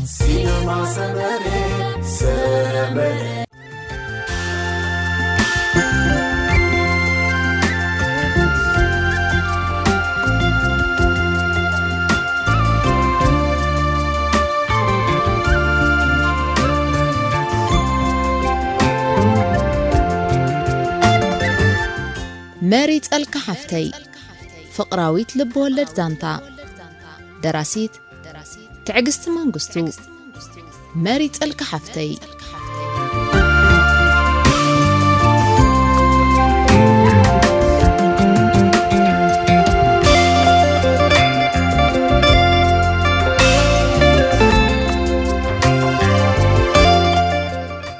ሲነማ ሰመረ፣ ሰመረ። መሪጸልካ ሓፍተይ፣ ፍቕራዊት ልብ ወለድ ዛንታ። ደራሲት ትዕግስቲ መንግስቱ። መሪጸልካ ሓፍተይ።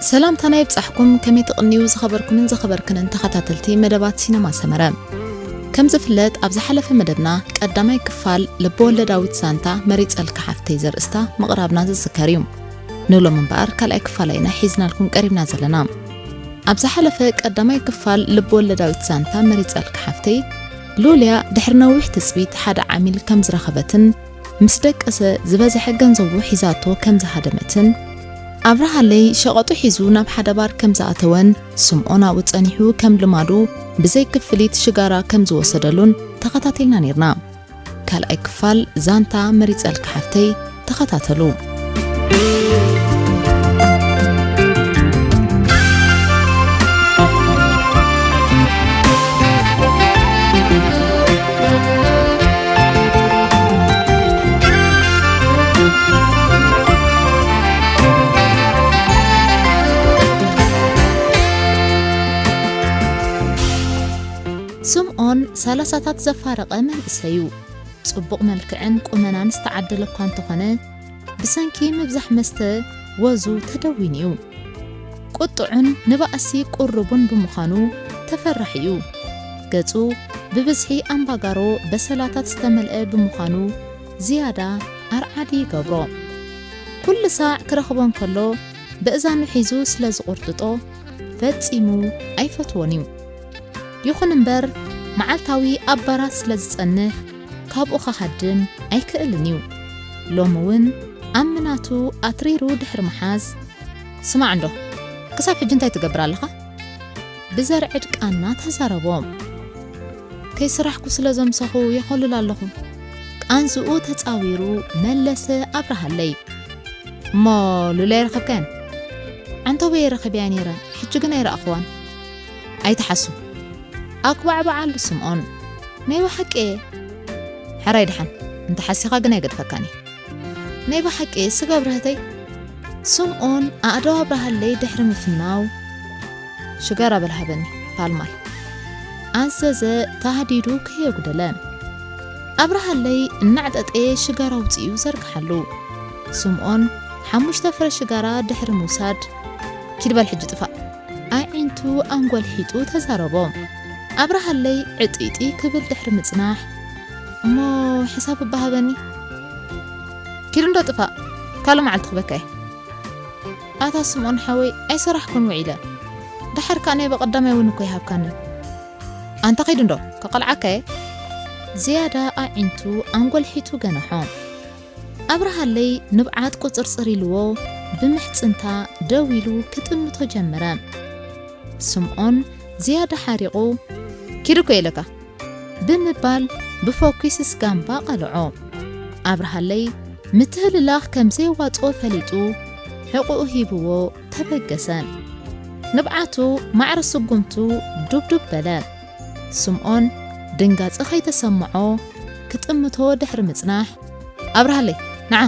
ሰላምታና ይብጻሕኩም፣ ከመይ ትቕንዩ ዝኸበርኩምን ዝኸበርክንን ተኸታተልቲ መደባት ሲነማ ሰመረ። ከም ዝፍለጥ፣ ኣብ ዝሓለፈ መደብና ቀዳማይ ክፋል ልበወለዳዊት ዛንታ መሪጸልካ ሓፍተይ ዘርእስታ ምቕራብና ዝዝከር እዩ። ንሎም እምበኣር ካልኣይ ክፋል ኢና ሒዝናልኩም ቀሪብና ዘለና። ኣብ ዝሓለፈ ቀዳማይ ክፋል ልበወለዳዊት ዛንታ መሪጸልካ ሓፍተይ፣ ሉልያ ድሕሪ ነዊሕ ትጽቢት ሓደ ዓሚል ከም ዝረኸበትን ምስ ደቀሰ ዝበዝሐ ገንዘቡ ሒዛቶ ከም ዝሃደመትን፣ ኣብርሃለይ ሸቐጡ ሒዙ ናብ ሓደ ባር ከም ዝኣተወን፣ ስምኦን ኣብኡ ጸኒሑ ከም ልማዱ ብዘይ ክፍሊት ሽጋራ ከም ዝወሰደሉን ተኸታቲልና ኔርና። ካልኣይ ክፋል ዛንታ መሪጸልካ ሓፍተይ ተኸታተሉ። ስምኦን ሰላሳታት ዘፋረቐ መንእሰይ እዩ። ጽቡቕ መልክዕን ቁመናን ዝተዓደለ እኳ እንተኾነ፣ ብሰንኪ ምብዛሕ መስተ ወዙ ተደዊኑ እዩ። ቁጥዑን ንባእሲ ቁሩቡን ብምዃኑ ተፈራሒ እዩ። ገጹ ብብዝሒ ኣምባጋሮ በሰላታት ዝተመልአ ብምዃኑ ዝያዳ ኣርዓዲ ይገብሮ። ኩሉ ሳዕ ክረኽቦ እንከሎ በእዛኑ ሒዙ ስለ ዝቑርጥጦ ፈጺሙ ኣይፈትዎን እዩ። ይኹን እምበር መዓልታዊ ኣብ ባራት ስለ ዝጸንሕ ካብኡ ክሃድም ኣይክእልን እዩ። ሎሚ እውን ኣብ ምናቱ ኣትሪሩ ድሕሪ ምሓዝ፣ ስማዕ እንዶ፣ ክሳብ ሕጂ እንታይ ትገብር ኣለኻ? ብዘርዕድ ቃና ተዛረቦ። ከይሰራሕኩ ስለ ዘምሰኹ የኾልል ኣለኹ። ቃንዝኡ ተጻዊሩ መለሰ ኣብርሃለይ። እሞ ሉላ ኣይረኸብካያን? ዓንተቦ የረኸብያ ነይረ፣ ሕጂ ግን ኣይረኣኽዋን። ኣይትሓሱ። ኣኩባዕባዓሉ ስምኦን። ናይ ብሓቂ እየ። ሕራይ ደሓን፣ እንተሓሲኻ ግን ኣይገድፈካን እየ። ናይ ብሓቂ ስጋ ብርህተይ። ስምኦን ኣእዳው ኣብርሃለይ ድሕሪ ምፍናው፣ ሽጋራ በል ሃበኒ፣ ፓልማል። ኣዘዘ ተሃዲዱ ከየጉደለ። ኣብርሃለይ እናዕጠጠየ ሽጋራ ኣውጺኡ ዘርግሓሉ። ስምኦን ሓሙሽተ ፍረ ሽጋራ ድሕሪ ምውሳድ፣ ኪድ በል ሕጂ ጥፋእ። ኣዒንቱ ኣንጎልሒጡ ተዛረቦ። ኣብርሃለይ ዕጢጢ ክብል ድሕሪ ምጽናሕ፣ እሞ ሕሳብ እባ ሃበኒ። ኪድ እንዶ ጥፋእ፣ ካልእ መዓልቲ ክበካ እየ። ኣታ ስምኦን ሓወይ፣ ኣይሰራሕኩን ውዒለ። ደሓር ከኣ ናይ ብቐዳማይ እውን እኮ ይሃብካኒ። ኣንታ ኸይድ እንዶ፣ ከቐልዓካ እየ። ዝያዳ ኣዒንቱ ኣንጎልሒቱ ገነሖ። ኣብርሃለይ ንብዓት ቁጽርጽር ኢልዎ ብምሕጽንታ ደው ኢሉ ክጥምቶ ጀመረ። ስምኦን ዝያዳ ሓሪቑ፣ ኪድ እኮ ኢለካ፣ ብምባል ብፎኪስ ስጋምባ ቀልዖ። ኣብርሃለይ ምትህልላኽ ከም ዘየዋጽኦ ፈሊጡ ሕቑኡ ሂብዎ ተበገሰ። ንብዓቱ ማዕረ ስጉምቱ ዱብዱብ በለ። ስምኦን ድንጋጸ ከይተሰምዖ ክጥምቶ ድሕሪ ምጽናሕ፣ ኣብርሃለይ፣ ንዓ!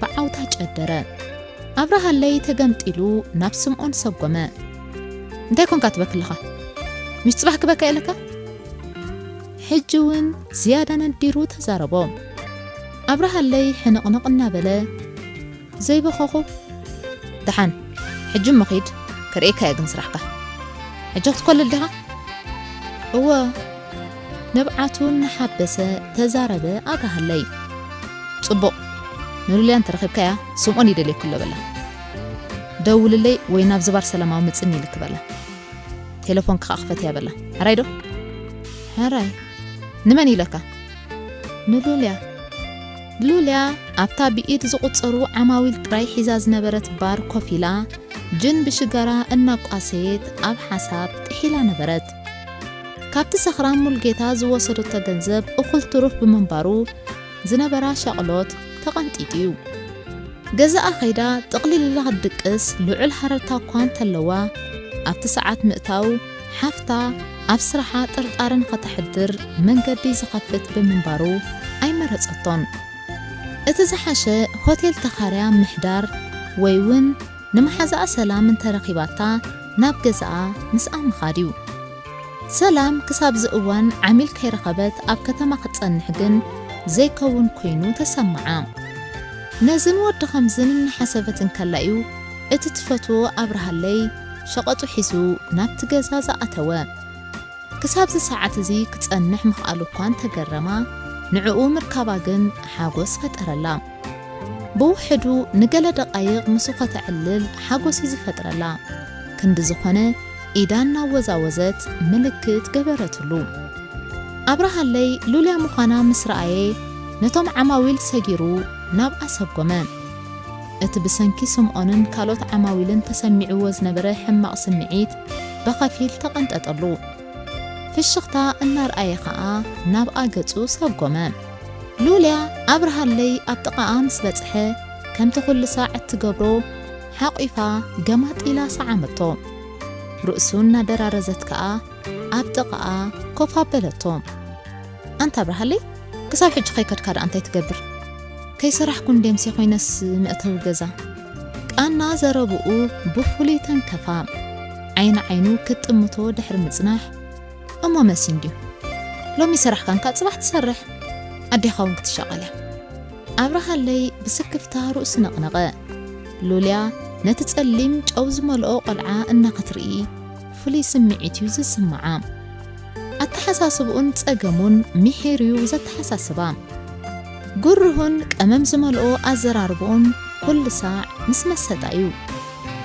ብዓውታ ጨደረ። ኣብርሃለይ ተገምጢሉ ናብ ስምኦን ሰጎመ። እንታይ ኮንካ ትበኪ ኣለኻ? ምሽ ጽባሕ ክበካ ኢለካ? ሕጂ እውን ዝያዳ ነዲሩ ተዛረቦ። ኣብርሃለይ ሕንቕንቕ እናበለ፣ ዘይበኸኹ። ደሓን፣ ሕጂ እሞ ኺድ፣ ክርእየካ እየ ግን ስራሕካ። ሕጂ ክትኮልል ዲኻ? እወ፣ ንብዓቱ እናሓበሰ ተዛረበ ኣብርሃለይ። ጽቡቕ፣ ንሉልያ እንተረኺብካያ ስምኦን ይደልየኪ ኣሎ በላ። ደውልለይ ወይ ናብ ዝባር ሰላማዊ ምጽኒ ኢልኪ በላ። ቴሌፎንኪ ከኣ ክፈትያ በላ። ሕራይ ዶ? ሕራይ። ንመን ኢለካ? ንሉልያ። ሉልያ ኣብታ ብኢድ ዝቑጸሩ ዓማዊል ጥራይ ሒዛ ዝነበረት ባር ኮፍ ኢላ፣ ጅን ብሽጋራ እናቋሰየት ኣብ ሓሳብ ጥሒላ ነበረት። ካብቲ ሰኽራም ሙልጌታ ዝወሰደቶ ገንዘብ እኹል ትሩፍ ብምንባሩ፣ ዝነበራ ሻቕሎት ተቐንጢጡ እዩ። ገዛኣ ከይዳ ጥቕሊል ኢላ ክትድቅስ ልዑል ሃረርታ እኳ እንተለዋ፣ ኣብቲ ሰዓት ምእታው ሓፍታ ኣብ ስራሓ ጥርጣረ ንኸተሕድር መንገዲ ዝኸፍት ብምንባሩ ኣይመረጸቶን። እቲ ዝሓሸ ሆቴል ተኻርያ ምሕዳር ወይ እውን ንመሓዛኣ ሰላም እንተረኺባታ ናብ ገዛኣ ምስኣ ምኻድ እዩ። ሰላም ክሳብዚ እዋን ዓሚል ከይረኸበት ኣብ ከተማ ክትጸንሕ ግን ዘይከውን ኮይኑ ተሰምዓ። ነዝን ወዲ ኸምዝን እናሓሰበት እንከላ እዩ እቲ ትፈትዎ ኣብርሃለይ ሸቐጡ ሒዙ ናብቲ ገዛ ዝኣተወ። ክሳብዚ ሰዓት እዚ ክጸንሕ ምኽኣሉ እኳ እንተገረማ፣ ንዕኡ ምርካባ ግን ሓጎስ ፈጠረላ። ብውሕዱ ንገለ ደቓይቕ ምስኡ ከተዕልል ሓጎስ እዩ ዝፈጥረላ። ክንዲ ዝኾነ ኢዳ እናወዛወዘት ምልክት ገበረትሉ። ኣብርሃለይ ሉልያ ምዃና ምስ ረኣየ ነቶም ዓማዊል ሰጊሩ ናብኣ ሰጎመ። እቲ ብሰንኪ ስምዖንን ካልኦት ዓማዊልን ተሰሚዕዎ ዝነበረ ሕማቕ ስምዒት ብኸፊል ተቐንጠጠሉ። ፍሽኽታ እናርኣየ ኸኣ ናብኣ ገጹ ሰጎመ። ሉልያ ኣብርሃለይ ኣብ ጥቓኣ ምስ በጽሐ፣ ከምቲ ኩሉ ሳዕ እትገብሮ ሓቒፋ ገማጥ ኢላ ሰዓመቶ። ርእሱ እናደራረዘት ከኣ ኣብ ጥቓኣ ኮፍ ኣበለቶ። ኣንታ ኣብርሃለይ፣ ክሳብ ሕጂ ከይከድካ ደኣ እንታይ ትገብር? ከይሰራሕኩ እንድየ ምሴ ኮይነስ መእተዊ ገዛ። ቃና ዘረብኡ ብፍሉይ ተንከፋ። ዓይኒ ዓይኑ ክትጥምቶ ድሕሪ ምጽናሕ፣ እሞ መሲ እንድዩ። ሎሚ ሰራሕካ እንካ ጽባሕ ትሰርሕ። ኣዴኻ እውን ክትሻቐል እያ። ኣብርሃለይ ብስክፍታ ርእሱ ነቕነቐ። ሉልያ ነቲ ጸሊም ጨው ዝመልኦ ቆልዓ እናኽትርኢ ፍሉይ ስምዒት እዩ ዝስምዓ። ኣተሓሳስብኡን ጸገሙን ምሒር እዩ ዘተሓሳስባ። ጉርሁን ቀመም ዝመልኦ ኣዘራርብኡን ኩሉ ሳዕ ምስ መሰጣ እዩ።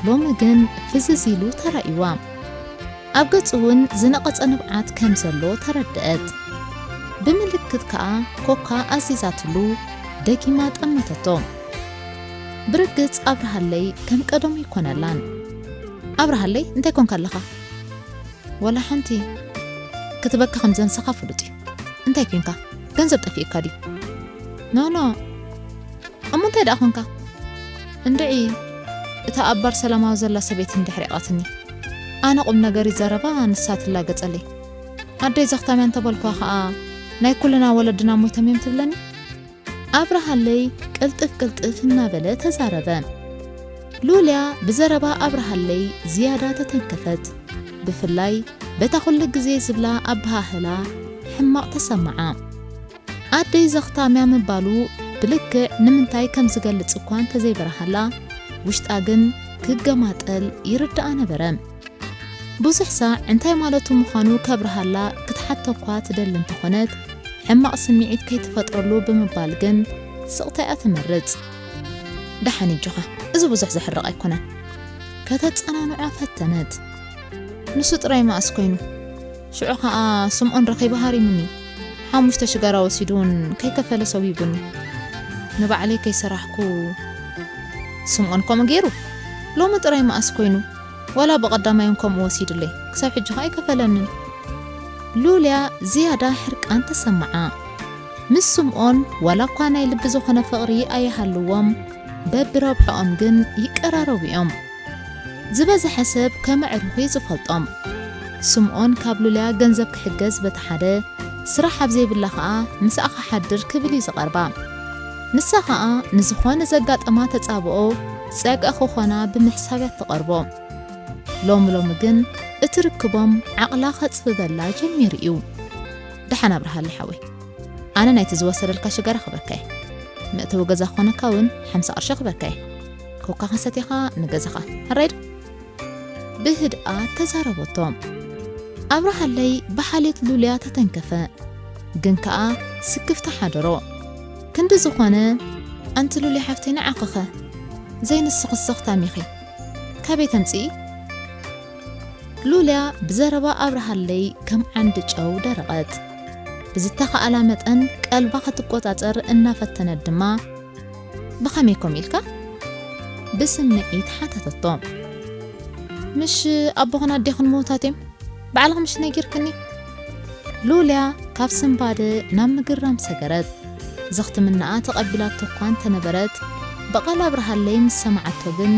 ሎሚ ግን ፍዝዝ ኢሉ ተራእይዋ። ኣብ ገጹ እውን ዝነቐጸ ንብዓት ከም ዘሎ ተረድአት። ብምልክት ከኣ ኮካ ኣዚዛትሉ ደጊማ ጠመተቶ። ብርግጽ ኣብርሃለይ ከም ቀደሙ ኣይኮነላን። ኣብርሃለይ፣ እንታይ ኮንካ ኣለኻ? ወላ ሓንቲ። ክትበኪ ከም ዘንሰኻ ፍሉጥ እዩ። እንታይ ኮንካ? ገንዘብ ጠፊእካ ድዩ? ኖ፣ ኖ። እሞ እንታይ ደኣ ኮንካ? እንድዒ፣ እታ ኣብ ባር ሰላማዊ ዘላ ሰበይቲ እንድሕር የቓትኒ። ኣነ ቁም ነገር ይዛረባ፣ ንሳ ትላገጸለይ። ኣደይ ዘኽታምያ እንተበልኳ ኸኣ፣ ናይ ኩልና ወለድና ሞይቶም እዮም ትብለኒ? ኣብርሃለይ ቅልጥፍ ቅልጥፍ እናበለ ተዛረበ። ሉልያ ብዘረባ ኣብርሃለይ ዝያዳ ተተንከፈት። ብፍላይ በታ ኩሉ ግዜ ዝብላ ኣበሃህላ ሕማቕ ተሰምዓ። ኣደይ ዘኽታምያ ምባሉ ብልክዕ ንምንታይ ከም ዝገልጽ እኳ እንተዘይበርሃላ፣ ውሽጣ ግን ክገማጠል ይርድኣ ነበረ። ብዙሕ ሳዕ እንታይ ማለቱ ምዃኑ ከብርሃላ ክትሓቶ እኳ ትደሊ እንተኾነት፣ ሕማቕ ስምዒት ከይትፈጥረሉ ብምባል ግን ስቕታ እያ ትመርጽ። ደሓን እጆኻ፣ እዚ ብዙሕ ዘሕርቕ ኣይኮነን። ከተጸናንዖ ፈተነት። ንሱ ጥራይ መኣስ ኮይኑ? ሽዑ ኸኣ ስምዖን ረኺበ ሃሪሙኒ። ሓሙሽተ ሽጋራ ወሲዱ እውን ከይከፈለ ሰጒጉኒ። ንባዕለይ ከይሰራሕኩ ስምዖን ከምኡ ገይሩ? ሎሚ ጥራይ መኣስ ኮይኑ? ዋላ ብቐዳማይ እውን ከምኡ ወሲዱለይ። ክሳብ ሕጂ ኸኣ ኣይከፈለንን። ሉልያ ዝያዳ ሕርቃን ተሰምዓ። ምስ ስምዖን ዋላ እኳ ናይ ልቢ ዝኾነ ፍቕሪ ኣይሃልዎም፣ በብረብሕኦም ግን ይቀራረቡ እዮም። ዝበዝሐ ሰብ ከም ኣዕሩኽ እዩ ዝፈልጦም። ስምዖን ካብ ሉልያ ገንዘብ ክሕገዝ በቲ ሓደ፣ ስራሕ ኣብ ዘይብላ ኸኣ ምሳኣ ክሓድር ክብል እዩ ዝቐርባ። ንሳ ኸኣ ንዝኾነ ዘጋጠማ ተጻብኦ ጸግዒ ክኾና ብምሕሳብ እያ ትቐርቦ። ሎሚ ሎሚ ግን እቲ ርክቦም ዓቕላ ከጽብበላ ጀሚሩ እዩ። ደሓን ኣብርሃለይ ሓወይ፣ ኣነ ናይቲ ዝወሰደልካ ሽጋራ ክበካ እየ። መእተዊ ገዛ ክኾነካ እውን ሓምሳ ቅርሺ ክበካ እየ። ኮካ ክንሰትየኻ ንገዛኻ። ሕራይ ዶ? ብህድኣት ተዛረበቶ። ኣብርሃለይ ብሓልዮት ሉልያ ተተንከፈ። ግን ከኣ ስክፍታ ሓደሮ። ክንዲ ዝኾነ፣ ኣንቲ ሉልያ ሓፍተይ ንዓኺኸ? ዘይንስኽስ ዘኽታም ኢኺ። ካበይ ተምጽኢ? ሉልያ ብዘረባ ኣብርሃለይ ከም ዓንዲ ጨው ደረቐት። ብዝተኻእላ መጠን ቀልባ ክትቆጻጸር እናፈተነት ድማ፣ "ብኸመይ ከምኡ ኢልካ?" ብስምዒት ሓተተቶ። "ምሽ ኣቦኽን ኣዴኽን ምዉታት እዮም? ባዕልኺ ምሽ ነጊርክኒ?" ሉልያ ካብ ስንባደ ናብ ምግራም ሰገረት። ዘኽትምናኣ ተቐቢላቶ እኳ እንተነበረት፣ ብቓል ኣብርሃለይ ምስ ሰማዓቶ ግን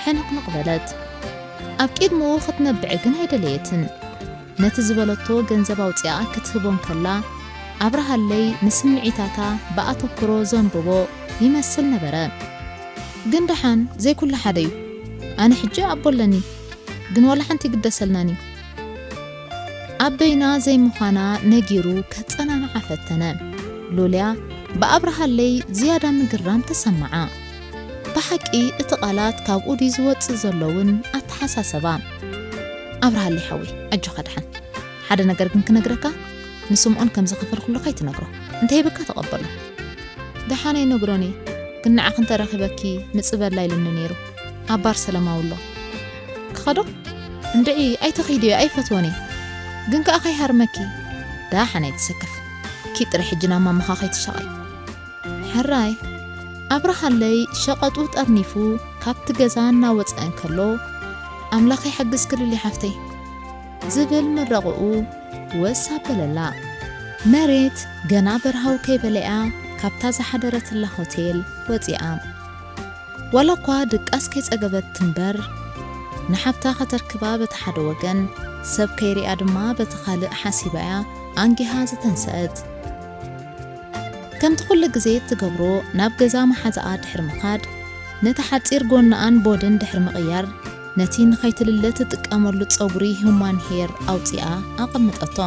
ሕንቕንቕ በለት። ኣብ ቅድሚኡ ክትነብዕ ግን ኣይደለየትን። ነቲ ዝበለቶ ገንዘብ ኣውጺኣ ክትህቦ እንከላ፣ ኣብርሃለይ ንስምዒታታ ብኣተኩሮ ዘንብቦ ይመስል ነበረ። "ግን ደሓን ዘይኩሉ ሓደ እዩ። ኣነ ሕጂ ኣቦ ኣለኒ፣ ግን ዋላ ሓንቲ ይግደሰልናን እዩ።" ኣብ በይና ዘይምዃና ነጊሩ ከጸናንዓ ፈተነ። ሉልያ ብኣብርሃለይ ዝያዳ ምግራም ተሰምዓ። ብሓቂ እቲ ቃላት ካብኡ ድዩ ዝወጽእ ዘሎ እውን ኣተሓሳሰባ። "ኣብርሃለይ ሓወይ፣ ኣጆኻ ደሓን። ሓደ ነገር ግን ክነግረካ፣ ንስምዖን ከም ዝኸፈልኩሉ ከይትነግሮ። እንተሂብካ ተቐበሎ። ደሓን ኣይነግሮን እየ፣ ግን ንዓኺ እንተረኺበኪ ምጽበላ ኢሉኒ ነይሩ። ኣብ ባር ሰለማዊ ኣሎ። ክኸዶ?" "እንድዒ ኣይተኺድዮ፣ ኣይፈትዎን እየ። ግን ከኣ ከይሃርመኪ። ደሓን ኣይትሰከፍ። ኪድ ጥራይ ሕጂ ናብ ማማኻ ከይትሻቐል።" ሕራይ፣ ኣብርሃለይ ሸቐጡ ጠርኒፉ ካብቲ ገዛ እናወጸ እንከሎ፣ "ኣምላኽ ይሓግዝኪ ሉሊ ሓፍተይ" ዝብል ምረቕኡ ወስ ኣበለላ። መሬት ገና በርሃው ከይበለያ ካብታ ዝሓደረትላ ሆቴል ወጺኣ። ዋላ እኳ ድቃስ ከይጸገበት ትንበር፣ ንሓብታ ከተርክባ በቲ ሓደ ወገን፣ ሰብ ከይሪኣ ድማ በቲ ካልእ ሓሲባ'ያ ኣንጊሃ ዝተንስአት። ከምቲ ኩሉ ግዜ እትገብሮ፣ ናብ ገዛ መሓዛኣ ድሕሪ ምኻድ፣ ነቲ ሓጺር ጎናኣን ቦድን ድሕሪ ምቕያር፣ ነቲ ንኸይትልለ ትጥቀመሉ ጸጉሪ ሁማን ሄር ኣውጺኣ ኣቐመጠቶ።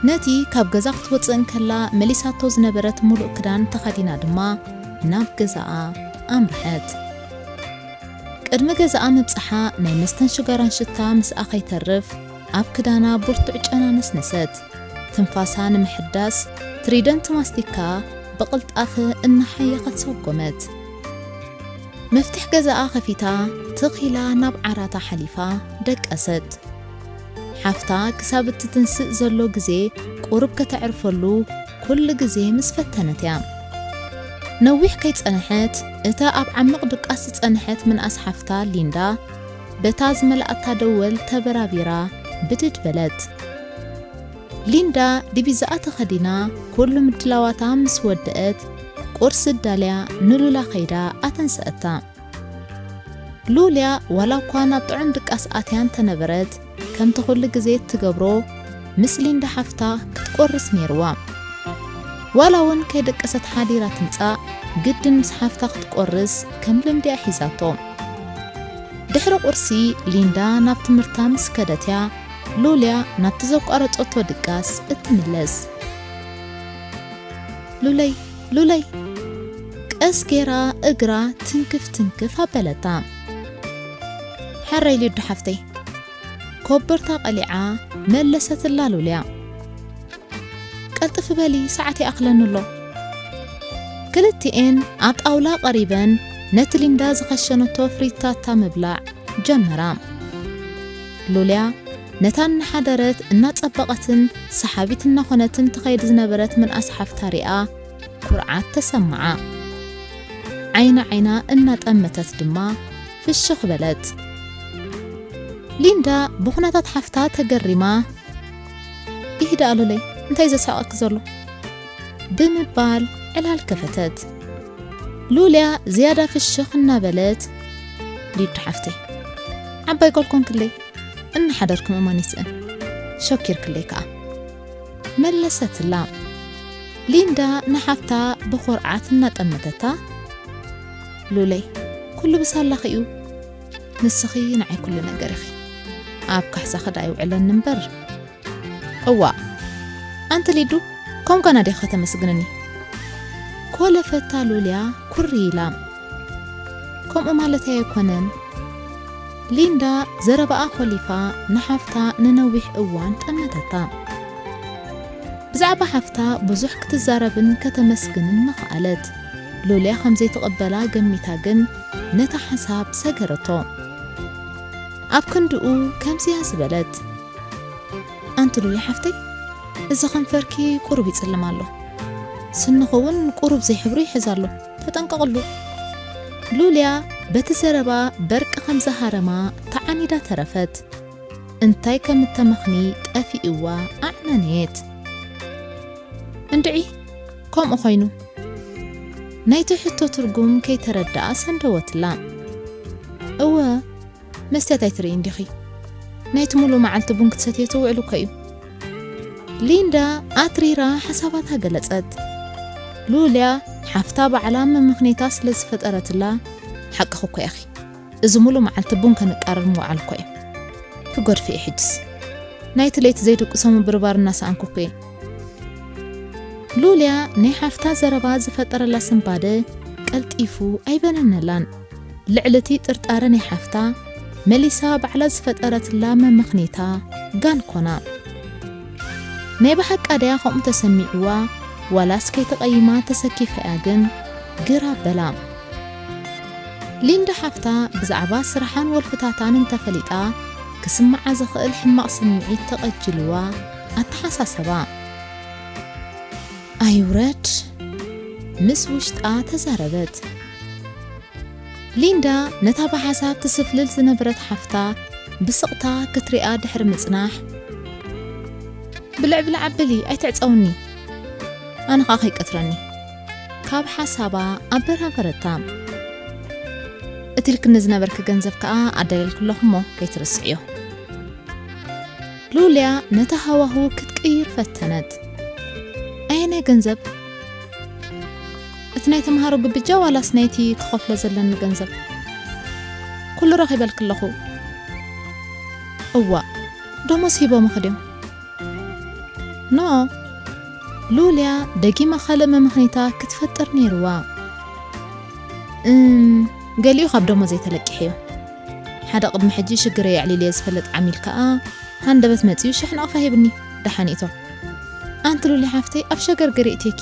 ነቲ ካብ ገዛ ክትወጽእ እንከላ መሊሳቶ ዝነበረት ሙሉእ ክዳን ተኸዲና ድማ ናብ ገዛኣ ኣምርሐት። ቅድሚ ገዛኣ ምብጻሓ ናይ መስተን ሽጋራን ሽታ ምስኣ ከይተርፍ ኣብ ክዳና ብርቱዕ ጨና ነስነሰት። ትንፋሳ ንምሕዳስ ትሪደንት ማስቲካ ብቕልጣፈ እናሓየኸት ሰጎመት። መፍትሕ ገዛኣ ከፊታ ትኽ ኢላ ናብ ዓራታ ሓሊፋ ደቀሰት። ሓፍታ ክሳብ እትትንስእ ዘሎ ግዜ ቁሩብ ከተዕርፈሉ ኩሉ ግዜ ምስ ፈተነት እያ። ነዊሕ ከይጸንሐት እታ ኣብ ዓሚቕ ድቃስ ዝጸንሐት ምንኣስ ሓፍታ ሊንዳ በታ ዝመልኣታ ደወል ተበራቢራ ብድድ በለት። ሊንዳ ዲቪዛኣ ተኸዲና ኩሉ ምድላዋታ ምስ ወደአት ቁርሲ ኣዳልያ ንሉላ ከይዳ ኣተንስአታ። ሉልያ ዋላ እኳ ናብ ጥዑም ድቃስ ኣትያ እንተነበረት፣ ከምቲ ኩሉ ግዜ እትገብሮ ምስ ሊንዳ ሓፍታ ክትቆርስ ነይርዋ። ዋላ እውን ከይደቀሰት ሓዲራ ትምጻእ፣ ግድን ምስ ሓፍታ ክትቆርስ ከም ልምዲኣ ሒዛቶ። ድሕሪ ቁርሲ ሊንዳ ናብ ትምህርታ ምስ ከደትያ፣ ሉልያ ናብቲ ዘቋረጸቶ ድቃስ እትምለስ። "ሉለይ፣ ሉለይ!" ቀስ ጌራ እግራ ትንክፍ ትንክፍ ኣበለታ። "ሕራይ ሊዱ ሓፍተይ!" ኮቦርታ ቀሊዓ መለሰትላ ሉልያ። "ቀልጥፊ በሊ፣ ሰዓት ይኣኽለኒ ኣሎ።" ክልቲኤን ኣብ ጣውላ ቀሪበን ነቲ ሊንዳ ዝኸሸነቶ ፍሪታታ ምብላዕ ጀመራ። ሉልያ ነታ እናሓደረት እናጸበቐትን ሰሓቢት እናኾነትን ትኸይድ ዝነበረት ምንኣስ ሓፍታ ሪኣ ኩርዓት ተሰምዓ። ዓይና ዓይና እናጠመተት ድማ ፍሽኽ በለት። ሊንዳ ብኹነታት ሓፍታ ተገሪማ፣ "ኢህ ደኣ ሉለይ፣ እንታይ ዘስሕቐኪ ዘሎ?" ብምባል ዕላል ከፈተት። ሉልያ ዝያዳ ፍሽኽ እናበለት፣ "ሊዱ ሓፍተይ፣ ዓባይ ጓል ኮንክለይ፣ እናሓደርኩ ምእማን ይስእን፣ ሸኪርክለይ ከኣ" መለሰትላ። ሊንዳ ንሓፍታ ብኹርዓት እናጠመተታ፣ "ሉለይ፣ ኩሉ ብሳላኺ እዩ። ንስኺ ንዓይ ኩሉ ነገር ኢኺ። ኣብ ካሕሳኺ ደኣ ይውዕለኒ እምበር።" "እዋእ፣ ኣንቲ ሊዱ፣ ከም ጓና ዲኺ ከተመስግንኒ?" ኮለፈታ ሉልያ ኩሪ ኢላ። "ከምኡ ማለተይ ኣይኮነን።" ሊንዳ ዘረባኣ ኮሊፋ ንሓፍታ ንነዊሕ እዋን ጠመተታ። ብዛዕባ ሓፍታ ብዙሕ ክትዛረብን ከተመስግንን ምኸኣለት። ሉልያ ከም ዘይትቕበላ ገሚታ ግን ነታ ሓሳብ ሰገረቶ። ኣብ ክንድኡ ከምዚኣ ዝበለት፣ "ኣንቲ ሉልያ ሓፍተይ፣ እዚ ከንፈርኪ ቁሩብ ይጽልም ኣሎ። ስንኺ እውን ቁሩብ ዘይሕብሩ ይሕዝ ኣሎ። ተጠንቀቕሉ። ሉልያ በቲ ዘረባ በርቂ ከም ዝሃረማ ተዓኒዳ ተረፈት። እንታይ ከም እተመኽኒ ጠፊእዋ ኣዕነነየት። እንድዒ፣ ከምኡ ኮይኑ። ናይቲ ሕቶ ትርጉም ከይተረድኣ ሰንደወትላ። እወ፣ መስትያት ኣይትርእይን ዲኺ? ናይቲ ሙሉእ መዓልቲ ቡን ክትሰትዮ ትውዕሉ እኮ እዩ። ሊንዳ ኣትሪራ ሓሳባታ ገለጸት። ሉልያ ሓፍታ ባዕላ መመኽኔታ ስለ ዝፈጠረትላ፣ ሓቅኺ እኮ ኢኺ። እዚ ሙሉእ መዓልቲ ቡን ከነቃርር ምውዓል እኮ እዩ። ክገድፍ እየ ሕጅስ። ናይቲ ለይቲ ዘይድቅሶ ምብርባር እናሰኣንኩ እኮ እየ። ሉልያ ናይ ሓፍታ ዘረባ ዝፈጠረላ ስንባደ ቀልጢፉ ኣይበነነላን። ልዕሊ እቲ ጥርጣረ ናይ ሓፍታ፣ መሊሳ ባዕላ ዝፈጠረትላ መመኽኔታ ጋን ኮና። ናይ ብሓቃ ድያ ከምኡ ተሰሚዕዋ፣ ዋላስ ከይተቐይማ ተሰኪፋ እያ ግን ግር ኣበላ። ሊንዳ ሓፍታ ብዛዕባ ስራሓን ወልፍታታን እንተፈሊጣ፣ ክስምዓ ዝኽእል ሕማቕ ስምዒት ተቐጅልዋ ኣተሓሳሰባ። ኣይውረድ፣ ምስ ውሽጣ ተዛረበት። ሊንዳ ነታ ብሓሳብ ትስፍልል ዝነበረት ሓፍታ ብስቕታ ክትሪኣ ድሕሪ ምጽናሕ፣ "ብልዕ ብልዕ ኣብሊ፣ ኣይትዕጸውኒ፣ ኣነ ኸኣ ከይቀትረኒ" ካብ ሓሳባ ኣበራበረታ። "እቲ ኢልክኒ ዝነበርኪ ገንዘብ ከኣ ኣዳልየልኪ ኣለኹ እሞ ከይትርስዕዮ።" ሉልያ ነቲ ሃዋህው ክትቅይር ፈተነት። "ኣየናይ ገንዘብ? እቲ ናይ ተምሃሮ ግብጃ ዋላስ ናይቲ ክኸፍሎ ዘለኒ ገንዘብ? ኩሉ ረኺበልኪ ኣለኹ።" "እዋእ፣ ደሞዝ ሂቦምኺ ድዮም?" "ኖ፣ ሉልያ ደጊማ ካልእ መመኽነይታ ክትፈጥር ነይርዋ። እም፣ ገሊኡ ካብ ደሞዘይ ተለቂሕዮ። ሓደ ቅድሚ ሕጂ ሽግረይ ኣዕሊልዮ ዝፈልጥ ዓሚል ከኣ ሃንደበት መጺኡ ሽሕ ናቕፋ ሂብኒ። ደሓን እቶ። ኣንቲ ሉሊ ሓፍተይ፣ ኣብ ሸገር ገሬ እቴኪ።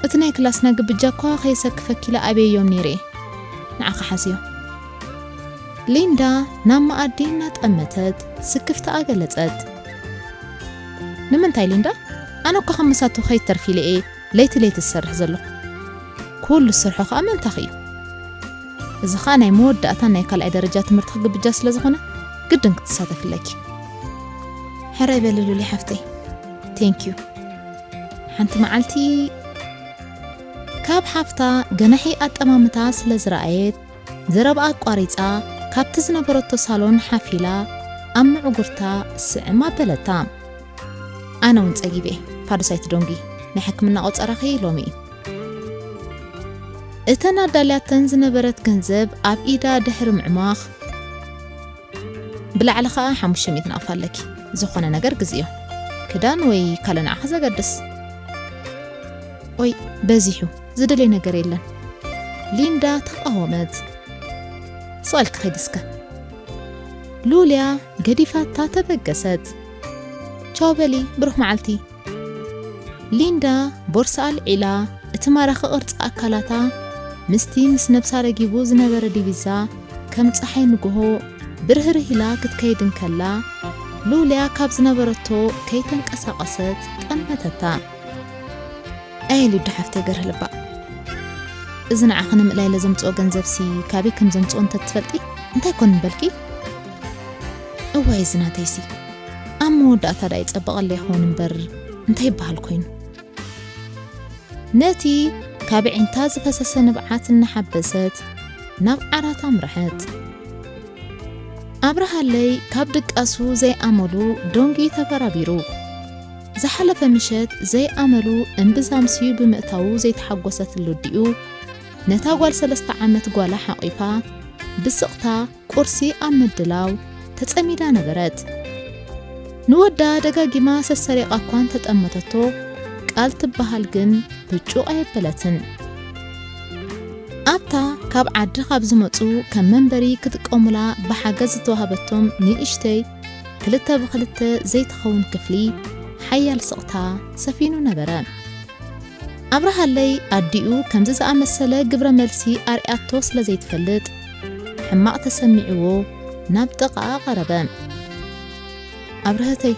እቲ ናይ ክላስና ግብጃ እኳ ከየሰክፈኪ ኢለ ኣብየዮም ነይረ እየ። ንዓኺ ሓዝዮ።" ሊንዳ ናብ መኣዲ እናጠመተት ስክፍታኣ ገለጸት። "ንምንታይ ሊንዳ? ኣነ እኳ ከም ምሳቱ ከይተርፍ ኢለ እየ ለይቲ ለይቲ ዝሰርሕ ዘለኹ። ኩሉ ዝሰርሖ ከኣ ምእንታኺ እዩ። እዚ ኸኣ ናይ መወዳእታ ናይ ካልኣይ ደረጃ ትምህርቲ ክግብጃ ስለ ዝኾነ፣ ግድን ክትሳተፊ ኣለኪ። ሕራይ በሊ ሉሊ ሓፍተይ። ቴንኪዩ። ሓንቲ መዓልቲ" ካብ ሓፍታ ገናሒ ኣጠማምታ ስለ ዝረኣየት፣ ዘረባኣ ኣቋሪጻ፣ ካብቲ ዝነበረቶ ሳሎን ሓፍ ኢላ ኣብ ምዕጉርታ ስዕም ኣበለታ። "ኣነ እውን ጸጊበ፣ ፋዱስ ኣይትደንጉዪ፣ ናይ ሕክምና ቆጸራኺ ሎሚ እዩ።" እተን ኣዳልያተን ዝነበረት ገንዘብ ኣብ ኢዳ ድሕሪ ምዕማኽ፣ "ብላዕሊ ኸኣ ሓሙሽተ ሚእቲ ናቕፋ ኣለኪ፣ ዝኾነ ነገር ግዝእዮ፣ ክዳን ወይ ካልእ ንዓኺ ዘገድስ።" "ኦይ፣ በዚሑ፣ ዝደልየ ነገር የለን።" ሊንዳ ተቓወመት። "ስቕ ኢልኪ ኺዲ እስከ።" ሉልያ ገዲፋታ ተበገሰት። "ቻው በሊ፣ ብሩኽ መዓልቲ።" ሊንዳ ቦርሳ ኣልዒላ፣ እቲ ማራኺ ቅርጺ ኣካላታ ምስቲ ምስ ነብሳ ረጊቡ ዝነበረ ዲቪዛ ከም ጸሓይ ንግሆ ብርህርህ ኢላ ክትከይድ እንከላ፣ ሉልያ ካብ ዝነበረቶ ከይተንቀሳቐሰት ጠመተታ። "ኣየ ሊዱ ሓፍተይ ገርህ ልባ፣ እዚ ንዓኺ ንምእላይ ኢለ ዘምጽኦ ገንዘብሲ ካበይ ከም ዘምጽኦ እንተ ትፈልጢ እንታይ ኮን ምበልኪ?" "እዋይ እዚ ናተይሲ ኣብ መወዳእታ ደኣ ይጸብቐለይ ይኸውን እምበር እንታይ ይበሃል ኮይኑ?" ነቲ ካብ ዒንታ ዝፈሰሰ ንብዓት እናሓበሰት ናብ ዓራት ኣምርሐት። ኣብርሃለይ ካብ ድቃሱ ዘይኣመሉ ደንጉዩ ተበራቢሩ። ዝሓለፈ ምሸት ዘይኣመሉ እምብዛ ኣምስዩ ብምእታዉ ዘይተሓጎሰትሉ ኣዲኡ፣ ነታ ጓል ሰለስተ ዓመት ጓላ ሓቒፋ ብስቕታ ቁርሲ ኣብ ምድላው ተጸሚዳ ነበረት። ንወዳ ደጋጊማ ሰሰሪቓ እኳ እንተጠመተቶ፣ ቃል ትበሃል ግን ብጩቕ ኣየበለትን። ኣብታ ካብ ዓዲ ካብ ዝመጹ ከም መንበሪ ክጥቀሙላ ብሓገዝ ዝተዋህበቶም ንእሽተይ ክልተ ብኽልተ ዘይትኸውን ክፍሊ፣ ሓያል ስቕታ ሰፊኑ ነበረ። ኣብርሃለይ ኣዲኡ ከምዚ ዝኣመሰለ ግብረ መልሲ ኣርያቶ ስለ ዘይትፈልጥ፣ ሕማቕ ተሰሚዕዎ ናብ ጥቓኣ ቀረበ። "ኣብርሀተይ፣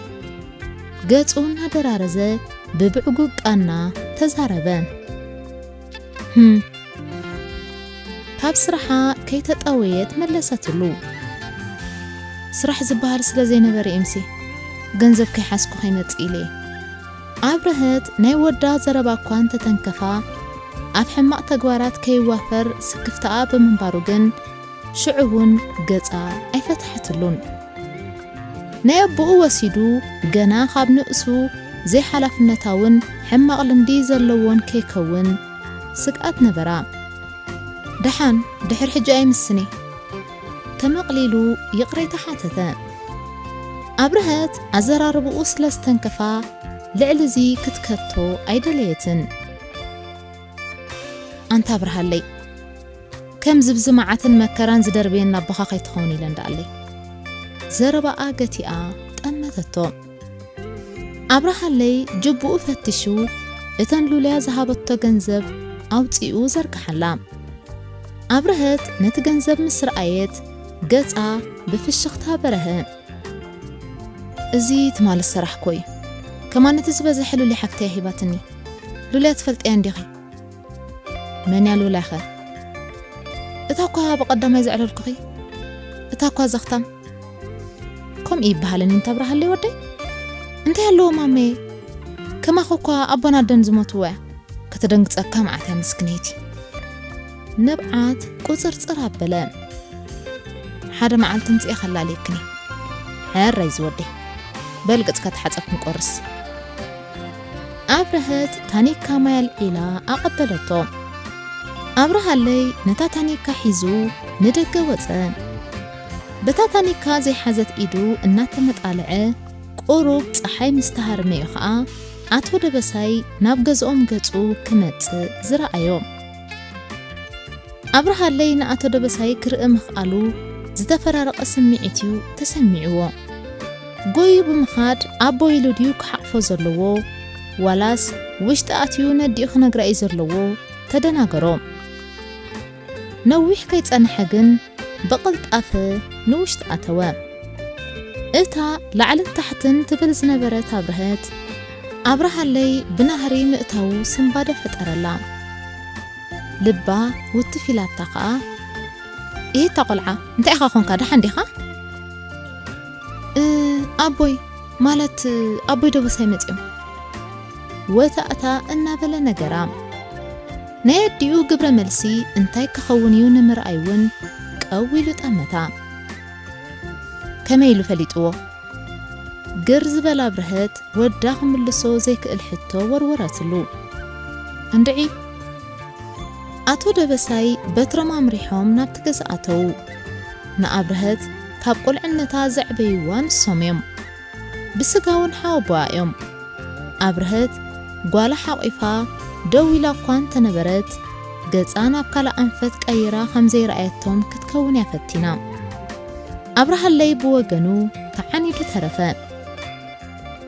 ገጹ እናደራረዘ ብብዕጉግ ቃና ተዛረበ። ህም። ካብ ስራሓ ከይተጠወየት መለሰትሉ። ስራሕ ዝበሃል ስለ ዘይነበረ ኤምሲ፣ ገንዘብ ከይሓዝኩ ከይመጽእ ኢለ እየ። ኣብረሀት ናይ ወዳ ዘረባ እኳ እንተተንከፋ፣ ኣብ ሕማቕ ተግባራት ከይዋፈር ስክፍታኣ ብምንባሩ ግን፣ ሽዑ እውን ገጻ ኣይፈትሐትሉን። ናይ ኣቦኡ ወሲዱ፣ ገና ካብ ንእሱ ዘይሓላፍነታውን ሕማቕ ልምዲ ዘለዎን ከይከውን ስግኣት ነበራ። ደሓን፣ ድሕር ሕጂ ኣይምስኒ። ተመቕሊሉ ይቕሬታ ሓተተ። ኣብረሀት ኣዘራርብኡ ስለ ዝተንከፋ፣ ልዕሊ እዚ ክትከቶ ኣይደለየትን። ኣንታ ኣብርሃለይ፣ ከምዚ ብዚ መዓትን መከራን ዝደርበየና ኣቦኻ ከይትኸውን ኢለ እንዳኣለይ። ዘረባኣ ገቲኣ ጠመተቶ። ኣብርሃለይ ጅቡኡ ፈቲሹ፣ እተን ሉልያ ዝሃበቶ ገንዘብ ኣውጺኡ ዘርግሓላ። ኣብረሀት ነቲ ገንዘብ ምስ ረኣየት፣ ገጻ ብፍሽኽታ በረሀ። እዚ ትማሊ ዝሰራሕኮ እዩ። ከማን እቲ ዝበዝሐ ሉልያ ሓፍተይ ሂባትኒ። ሉልያ ትፈልጥያ እንዲኺ? መን እያ ሉልያኸ? እታ እኳ ብቐዳማይ ዘዕለልኩኺ? እታ እኳ ዘኽታም? ከምኡ ይበሃልን እንተ ኣብርሃለይ ወደይ? እንታይ ኣለዎ ማመየ? ከማኺ እኳ ኣቦን ኣደን ዝሞትዎ እያ። ከተደንግጸካ መዓት እያ ምስክነይቲ። ንብዓት ቁጽርጽር ኣበለ። ሓደ መዓልቲ ምጽኤ ከላልየክኒ። ሕራይ ዝወደይ። በል ገጽካ ተሓጸብ ክንቆርስ። ኣብረሀት ታኒካ ማይ ኣልዒላ ኣቐበለቶ። ኣብርሃለይ ነታ ታኒካ ሒዙ ንደገ ወጸ። በታ ታኒካ ዘይሓዘት ኢዱ እናተመጣልዐ ቁሩብ ጸሓይ ምስ ተሃርመ እዩ ኸኣ ኣቶ ደበሳይ ናብ ገዝኦም ገጹ ክመጽእ ዝረኣዮ። ኣብርሃለይ ንኣቶ ደበሳይ ክርኢ ምኽኣሉ ዝተፈራረቐ ስምዒት እዩ ተሰሚዕዎ። ጎዩ ብምኻድ ኣቦ ኢሉ ድዩ ክሓቕፎ ዘለዎ፣ ዋላስ ውሽጢ ኣትዩ ነዲኡ ክነግራ እዩ ዘለዎ? ተደናገሮ። ነዊሕ ከይጸንሐ ግን ብቕልጣፈ ንውሽጢ ኣተወ። እታ ላዕልን ታሕትን ትብል ዝነበረት ኣብርሀት፣ ኣብርሃለይ ብናህሪ ምእታዉ ስንባደ ፈጠረላ። ልባ ውትፍ ኢላታ ኸኣ፣ "ኢሂታ ቆልዓ፣ እንታይ ኢኻ ኾንካ? ደሓን ዲኻ?" "እ፣ ኣቦይ፣ ማለት ኣቦይ ደበሳይ መጺኦም?" ወታእታ እናበለ ነገራ። ናይ ኣዲኡ ግብረ መልሲ እንታይ ክኸውን እዩ ንምርኣይ እውን ቀው ኢሉ ጠመታ። ከመይ ኢሉ ፈሊጥዎ? ግር ዝበላ ኣብርሀት ወዳ ክምልሶ ዘይክእል ሕቶ ወርወረትሉ። እንድዒ፣ ኣቶ ደበሳይ በትሮም ኣምሪሖም ናብቲ ገዛ ኣተዉ። ንኣብርሀት ካብ ቁልዕነታ ዘዕበይዋ ንሶም እዮም። ብስጋ እውን ሓወቦኣ እዮም። ኣብርሀት ጓላ ሓቂፋ ደው ኢላ እኳ እንተነበረት፣ ገጻ ናብ ካልእ ኣንፈት ቀይራ ከም ዘይረኣየቶም ክትከውን እያ ፈቲና። ኣብርሃለይ ብወገኑ ተዓኒዱ ተረፈ።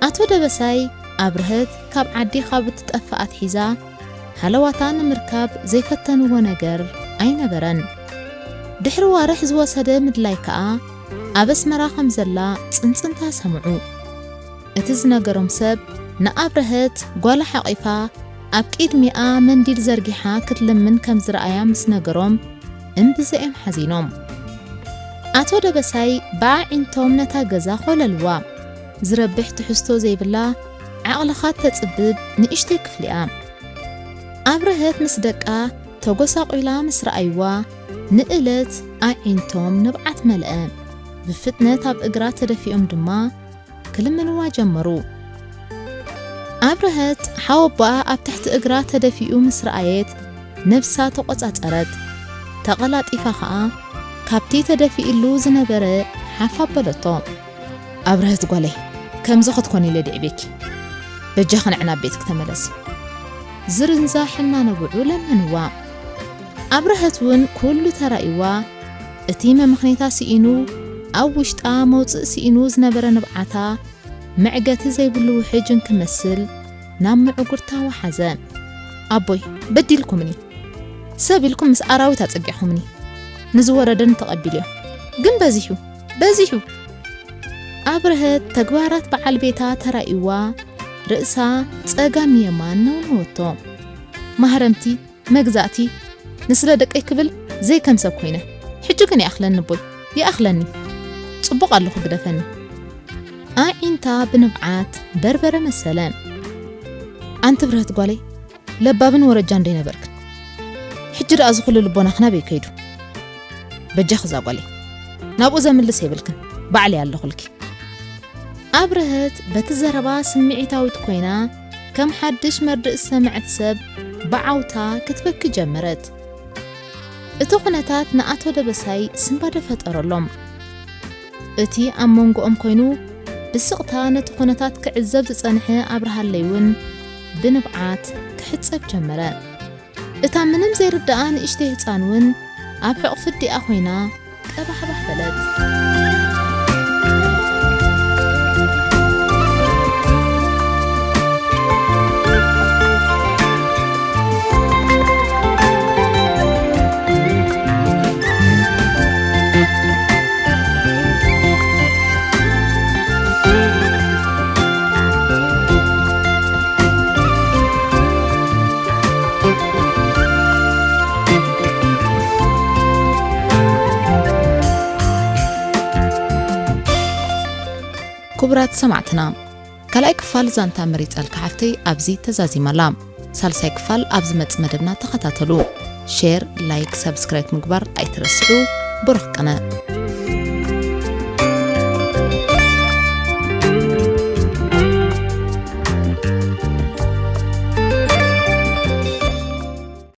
ኣቶ ደበሳይ ኣብርሀት ካብ ዓዲ ካብ እትጠፍእ ኣትሒዛ ሃለዋታ ንምርካብ ዘይፈተንዎ ነገር ኣይነበረን። ድሕሪ ዋርሕ ዝወሰደ ምድላይ ከኣ ኣብ ኣስመራ ከም ዘላ ጽንጽንታ ሰምዑ። እቲ ዝነገሮም ሰብ ንኣብርሀት ጓላ ሓቒፋ ኣብ ቅድሚኣ መንዲል ዘርጊሓ ክትልምን ከም ዝረኣያ ምስ ነገሮም እምብዘ እዮም ሓዚኖም። ኣቶ ደበሳይ ብኣዒንቶም ነታ ገዛ ኾለልዋ። ዝረብሕ ትሕዝቶ ዘይብላ ዓቕልኻ ተጽብብ ንእሽተይ ክፍሊ'ያ። ኣብርሀት ምስ ደቃ ተጎሳቒላ ምስ ረኣይዋ ንእለት ኣዒንቶም ንብዓት መልአ። ብፍጥነት ኣብ እግራ ተደፊኦም ድማ ክልምንዋ ጀመሩ። ኣብርሀት ሓወቦኣ ኣብ ትሕቲ እግራ ተደፊኡ ምስ ረኣየት ነብሳ ተቖጻጸረት። ተቐላጢፋ ኸኣ ካብቲ ተደፊእሉ ዝነበረ ሓፍ ኣበለቶ። ኣብርሀት ጓለይ፣ ከምዚ ክትኮኒ ኢለ ድዒበኪ። በጃኺ ንዒ ናብ ቤትኪ ተመለሲ። ዝርንዛ ሕና ነብዑ ለመንዋ። ኣብርሀት እውን ኩሉ ተራእይዋ፣ እቲ መመኽኔታ ስኢኑ፣ ኣብ ውሽጣ መውጽእ ስኢኑ ዝነበረ ንብዓታ፣ መዕገቲ ዘይብሉ ውሕጅ እንክመስል ናብ ምዕጉርታ ወሓዘ። ኣቦይ፣ በዲልኩምኒ። ሰብ ኢልኩም ምስ ኣራዊት ኣጸጊዕኹምኒ። ንዝወረደኒ ተቐቢለዮ። ግን በዚሑ፣ በዚሑ። ኣብርሀት ተግባራት በዓል ቤታ ተራእይዋ ርእሳ ጸጋም የማን ነውነወቶ። ማህረምቲ፣ መግዛእቲ፣ ንስለ ደቀይ ክብል ዘይከም ሰብ ኮይነ። ሕጂ ግን ይኣኽለኒ ኣቦይ፣ ይኣኽለኒ። ጽቡቕ ኣለኹ ግደፈኒ። ኣዒንታ ብንብዓት በርበረ መሰለ። ኣንቲ ብርህት ጓለይ፣ ለባብን ወረጃን ዶ ይነበርክን? ሕጂ ደኣ እዚ ኩሉ ልቦናኺ ናበይ ከይዱ? በጃኺ እዛ ጓለይ፣ ናብኡ ዘምልስ የብልክን፣ ባዕለይ ኣለኹልኪ። ኣብርሀት በቲ ዘረባ ስምዒታዊት ኮይና፣ ከም ሓድሽ መርድእ ዝሰምዐት ሰብ ብዓውታ ክትበኪ ጀመረት። እቲ ኩነታት ንኣቶ ደበሳይ ስንባደ ፈጠረሎም። እቲ ኣብ መንጎኦም ኮይኑ ብስቕታ ነቲ ኩነታት ክዕዘብ ዝጸንሐ ኣብርሃለይ እውን ብንብዓት ክሕጸብ ጀመረ። እታ ምንም ዘይርድኣ ንእሽተይ ህጻን እውን ኣብ ሕቕፊ ኣዲኣ ኮይና ቀባሕባሕ በለት። ክቡራት ሰማዕትና፣ ካልኣይ ክፋል ዛንታ መሪጸልካ ሓፍተይ ኣብዚ ተዛዚማ ኣላ። ሳልሳይ ክፋል ኣብ ዝመጽእ መደብና ተኸታተሉ። ሼር፣ ላይክ፣ ሰብስክራይብ ምግባር ኣይትረስዑ። ብሩኽ ቅነ።